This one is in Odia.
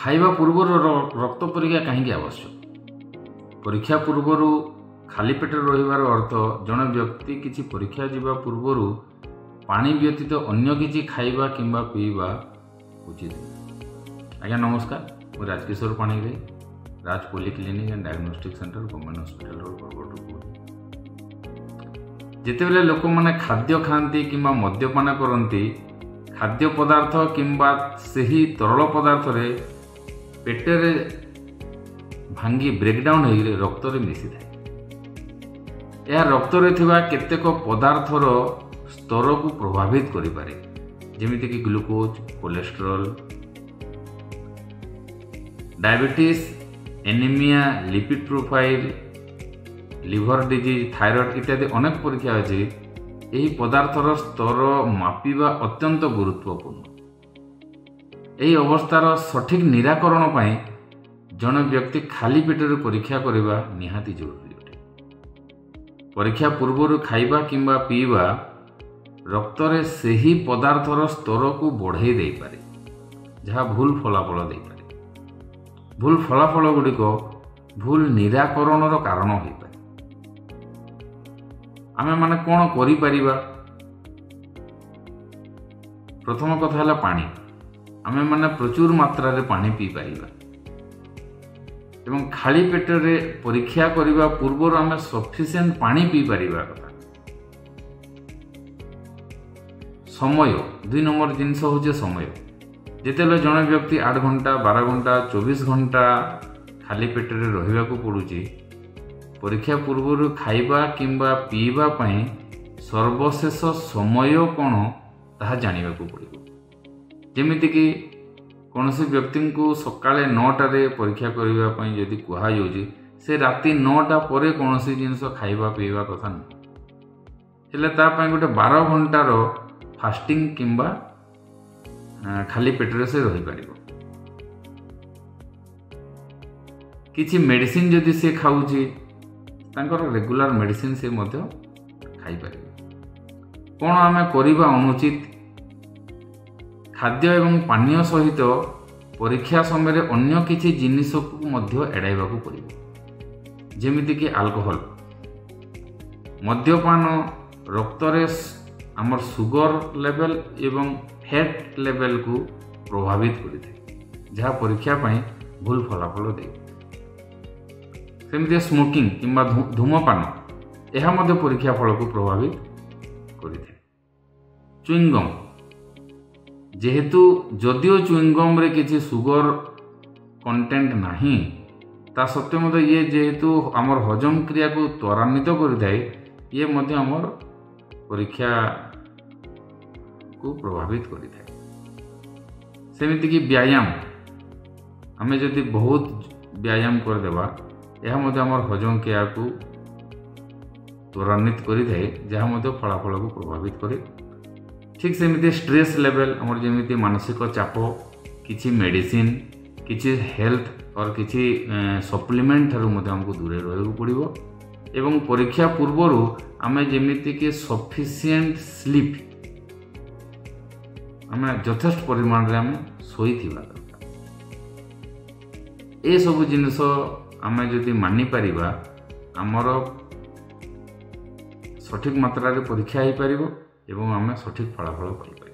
ଖାଇବା ପୂର୍ବରୁ ରକ୍ତ ପରୀକ୍ଷା କାହିଁକି ଆବଶ୍ୟକ? ପରୀକ୍ଷା ପୂର୍ବରୁ ଖାଲି ପେଟରେ ରହିବାର ଅର୍ଥ ଜଣେ ବ୍ୟକ୍ତି କିଛି ପରୀକ୍ଷା ଯିବା ପୂର୍ବରୁ ପାଣି ବ୍ୟତୀତ ଅନ୍ୟ କିଛି ଖାଇବା କିମ୍ବା ପିଇବା ଉଚିତ। ଆଜ୍ଞା ନମସ୍କାର, ମୁଁ Rajkishore Panigrahi, Raj polyclinic and diagnostic centre, government hospital road, ବରଗଡ଼ରୁ କହୁଛି। ଯେତେବେଳେ ଲୋକମାନେ ଖାଦ୍ୟ ଖାଆନ୍ତି କିମ୍ବା ମଦ୍ୟପାନ କରନ୍ତି, ଖାଦ୍ୟ ପଦାର୍ଥ କିମ୍ବା ସେହି ତରଳ ପଦାର୍ଥରେ ପେଟରେ ଭାଙ୍ଗି ବ୍ରେକ୍ଡାଉନ୍ ହୋଇକରି ରକ୍ତରେ ମିଶିଥାଏ। ଏହା ରକ୍ତରେ ଥିବା କେତେକ ପଦାର୍ଥର ସ୍ତରକୁ ପ୍ରଭାବିତ କରିପାରେ, ଯେମିତିକି glucose, cholesterol, diabetes, anaemia, lipid profile, liver disease, thyroid ଇତ୍ୟାଦି ଅନେକ ପରୀକ୍ଷା ଅଛି। ଏହି ପଦାର୍ଥର ସ୍ତର ମାପିବା ଅତ୍ୟନ୍ତ ଗୁରୁତ୍ୱପୂର୍ଣ୍ଣ। ଏହି ଅବସ୍ଥାର ସଠିକ୍ ନିରାକରଣ ପାଇଁ ଜଣେ ବ୍ୟକ୍ତି ଖାଲି ପେଟରେ ପରୀକ୍ଷା କରିବା ନିହାତି ଜରୁରୀ ଅଟେ। ପରୀକ୍ଷା ପୂର୍ବରୁ ଖାଇବା କିମ୍ବା ପିଇବା ରକ୍ତରେ ସେହି ପଦାର୍ଥର ସ୍ତରକୁ ବଢ଼େଇ ଦେଇପାରେ, ଯାହା ଭୁଲ ଫଳାଫଳ ଦେଇପାରେ। ଭୁଲ ଫଳାଫଳ ଗୁଡ଼ିକ ଭୁଲ ନିରାକରଣର କାରଣ ହୋଇପାରେ। ଆମେମାନେ କ'ଣ କରିପାରିବା? ପ୍ରଥମ କଥା ହେଲା ପାଣି। ଆମେମାନେ ପ୍ରଚୁର ମାତ୍ରାରେ ପାଣି ପିଇପାରିବା ଏବଂ ଖାଲି ପେଟରେ ପରୀକ୍ଷା କରିବା ପୂର୍ବରୁ ଆମେ ସଫିସିଏଣ୍ଟ ପାଣି ପିଇପାରିବା କଥା। ସମୟ, 2 ନମ୍ବର ଜିନିଷ ହେଉଛି ସମୟ। ଯେତେବେଳେ ଜଣେ ବ୍ୟକ୍ତି 8 ଘଣ୍ଟା, 12 ଘଣ୍ଟା, 24 ଘଣ୍ଟା ଖାଲି ପେଟରେ ରହିବାକୁ ପଡ଼ୁଛି, ପରୀକ୍ଷା ପୂର୍ବରୁ ଖାଇବା କିମ୍ବା ପିଇବା ପାଇଁ ସର୍ବଶେଷ ସମୟ କ'ଣ ତାହା ଜାଣିବାକୁ ପଡ଼ିବ। ଯେମିତିକି କୌଣସି ବ୍ୟକ୍ତିଙ୍କୁ ସକାଳେ 9ଟାରେ ପରୀକ୍ଷା କରିବା ପାଇଁ ଯଦି କୁହାଯାଉଛି, ସେ ରାତି 9ଟା ପରେ କୌଣସି ଜିନିଷ ଖାଇବା ପିଇବା କଥା ନୁହେଁ। ହେଲେ ତା ପାଇଁ ଗୋଟେ 12 ଘଣ୍ଟାର ଫାଷ୍ଟିଂ କିମ୍ବା ଖାଲି ପେଟରେ ସେ ରହିପାରିବ। କିଛି ମେଡ଼ିସିନ ଯଦି ସେ ଖାଉଛି, ତାଙ୍କର ରେଗୁଲାର ମେଡ଼ିସିନ ସେ ମଧ୍ୟ ଖାଇପାରିବେ। କ'ଣ ଆମେ କରିବା ଅନୁଚିତ? ଖାଦ୍ୟ ଏବଂ ପାନୀୟ ସହିତ ପରୀକ୍ଷା ସମୟରେ ଅନ୍ୟ କିଛି ଜିନିଷକୁ ମଧ୍ୟ ଏଡ଼ାଇବାକୁ ପଡ଼ିବ, ଯେମିତିକି ଆଲକୋହଲ। ମଦ୍ୟପାନ ରକ୍ତରେ ଆମର ସୁଗର ଲେଭେଲ ଏବଂ ଫ୍ୟାଟ୍ ଲେଭେଲକୁ ପ୍ରଭାବିତ କରିଥାଏ, ଯାହା ପରୀକ୍ଷା ପାଇଁ ଭୁଲ ଫଳାଫଳ ଦିଏ। ସେମିତି ସ୍ମୋକିଂ କିମ୍ବା ଧୂମପାନ, ଏହା ମଧ୍ୟ ପରୀକ୍ଷା ଫଳକୁ ପ୍ରଭାବିତ କରିଥାଏ। ଚୁଇଙ୍ଗମ୍, ଯେହେତୁ ଯଦିଓ ଚୁଇଙ୍ଗମ୍ରେ କିଛି ସୁଗର କଣ୍ଟେଣ୍ଟ ନାହିଁ, ତା ସତ୍ତ୍ୱେ ମଧ୍ୟ ଇଏ ଯେହେତୁ ଆମର ହଜମ କ୍ରିୟାକୁ ତ୍ୱରାନ୍ୱିତ କରିଥାଏ, ଇଏ ମଧ୍ୟ ଆମର ପରୀକ୍ଷାକୁ ପ୍ରଭାବିତ କରିଥାଏ। ସେମିତିକି ବ୍ୟାୟାମ, ଆମେ ଯଦି ବହୁତ ବ୍ୟାୟାମ କରିଦେବା, ଏହା ମଧ୍ୟ ଆମର ହଜମ କ୍ରିୟାକୁ ତ୍ୱରାନ୍ୱିତ କରିଥାଏ, ଯାହା ମଧ୍ୟ ଫଳାଫଳକୁ ପ୍ରଭାବିତ କରେ। ଠିକ୍ ସେମିତି ଷ୍ଟ୍ରେସ୍ ଲେଭେଲ୍, ଆମର ଯେମିତି ମାନସିକ ଚାପ, କିଛି ମେଡ଼ିସିନ, କିଛି ହେଲ୍ଥ ଅର୍ କିଛି ସପ୍ଲିମେଣ୍ଟ ଠାରୁ ମଧ୍ୟ ଆମକୁ ଦୂରେଇ ରହିବାକୁ ପଡ଼ିବ। ଏବଂ ପରୀକ୍ଷା ପୂର୍ବରୁ ଆମେ ଯେମିତିକି ସଫିସିଏଣ୍ଟ ସ୍ଲିପ୍, ଆମେ ଯଥେଷ୍ଟ ପରିମାଣରେ ଆମେ ଶୋଇଥିବା ଦରକାର। ଏସବୁ ଜିନିଷ ଆମେ ଯଦି ମାନିପାରିବା, ଆମର ସଠିକ୍ ମାତ୍ରାରେ ପରୀକ୍ଷା ହେଇପାରିବ ଏବଂ ଆମେ ସଠିକ୍ ଫଳାଫଳ ପାଇପାରିବା।